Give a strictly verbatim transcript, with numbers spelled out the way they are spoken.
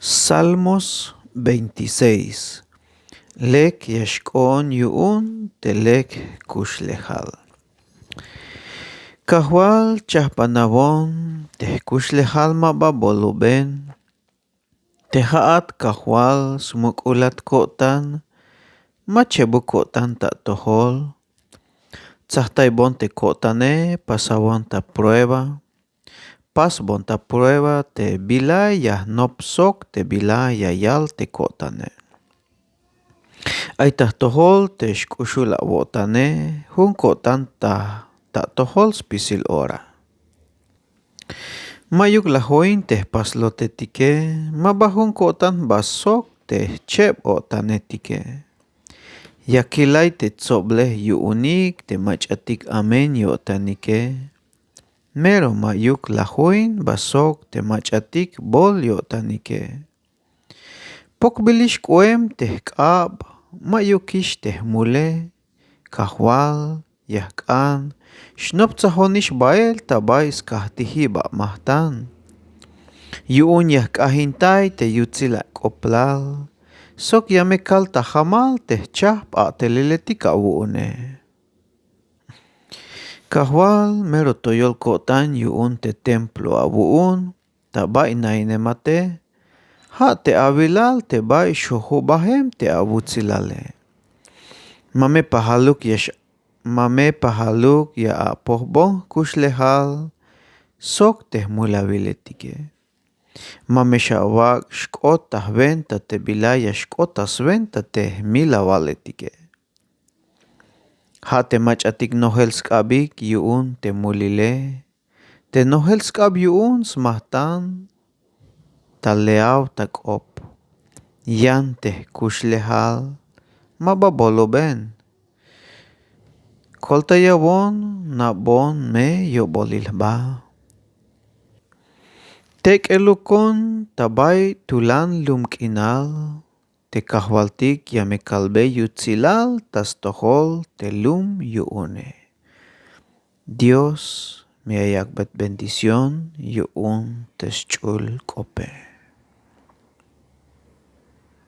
Salmos veintiséis. Lek ya xk'oon yu'un te lek jkuxlejal. Kajwal, chajpanawon te jkuxlejal, ma ba boluben. Te ja'at Kajwal, smuk'ulat ko'tan, ma chebuk ko'tan ta atojol. Tsajtaybon te ko'tane, pasawon ta prueba. Pasbon ta prueba te bila ya jnop sok te bila ya yal te ko'tane. Ay ta jtojol te xk'uxul awo'tane, jun ko'tan ta, ta atojol spisil ora. Ma'yuk la join te jpaslotetike, ma ba jun ko'tan jba sok te jcheb-o'tanetike. Ya kilay te tsoblej yu'unik te mach'atik amen yo'tanike. Mero ma'yuk la join jba sok te mach'atik bol yo'tanike. Pokbilix k'oem te jk'ab, ma'yukix te jmule. Kajwal, ya jk'an, xnoptsajonix bael ta bay skajtijib amajtan. Yu'un ya jk'ajintay te yutsil ak'oblal, sok ya me kal ta jamal te jchajp a'teliletik awu'une. Kajwal, mero toyol ko'tan yu'un te templo awu'un, ta bay na'inemate, ja' te awilal te bay xojubajem te awutsilale. Ma me pajaluk ya x-, ma me pajaluk ya apojbon jkuxlejal sok te jmulawiletike. Ma me xawak' xk'ot ta jwenta te bila ya xk'ot ta swenta te jmilawaletike. Ja' te mach'atik nojel sk'abik yu'un te mulile, te nojel sk'ab yu'un smajtan ta leaw ta k'op. Yan te jkuxlejal, ma ba boluben. Koltayawon, na'bon me yo'bolil jba. Tek'elukon ta bay tulan lum k'inal, te Kajwaltik ya me kalbe yutsilal ta stojol te lum yu'une. Dios me ya yak'bey bendición yu'un te sch'ul k'ope.